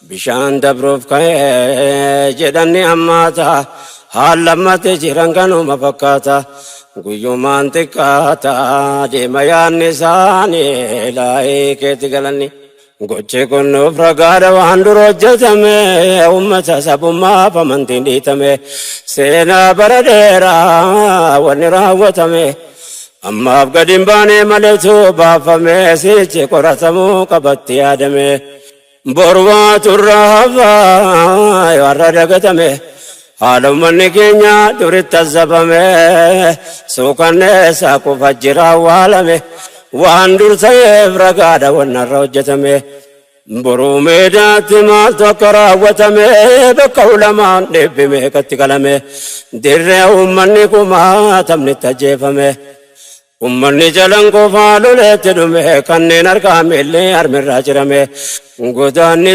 Bishaan dabruuf ka'ee jedhan ni hammaata. Haala ammatti jiran kanuma fakkaata. Guyyumaan xiqqaata deema yaadni isaanii laayee keetti galanni. Gochi kun nuuf ragaadha waan dura hojjetame, uummata sabummaaf amantiin dhiitame, seenaa bara dheeraa wanni raawwatame. Ammaaf gadi hin baane maleetu baafame, sichi qoratamuu qabatti yaadame. Boru waatu irraa hafaa yoo har'a dagatame. Haala uummanni keenya duritti azzabame, suukanneessaa kufa jira awwaalame. Waan dur ta'eef ragaadha wanna irra hojjetame. Boruu meedaatti maaltu akka raawwatame, bakka ulamaan dhibbi meeqatti qalame, dirree uummanni kumaatamni itti ajjeefame. Uummanni jalan qofaa loleetti dhume, kanneen harkaa miillee harmirraa cirame. Godaanni.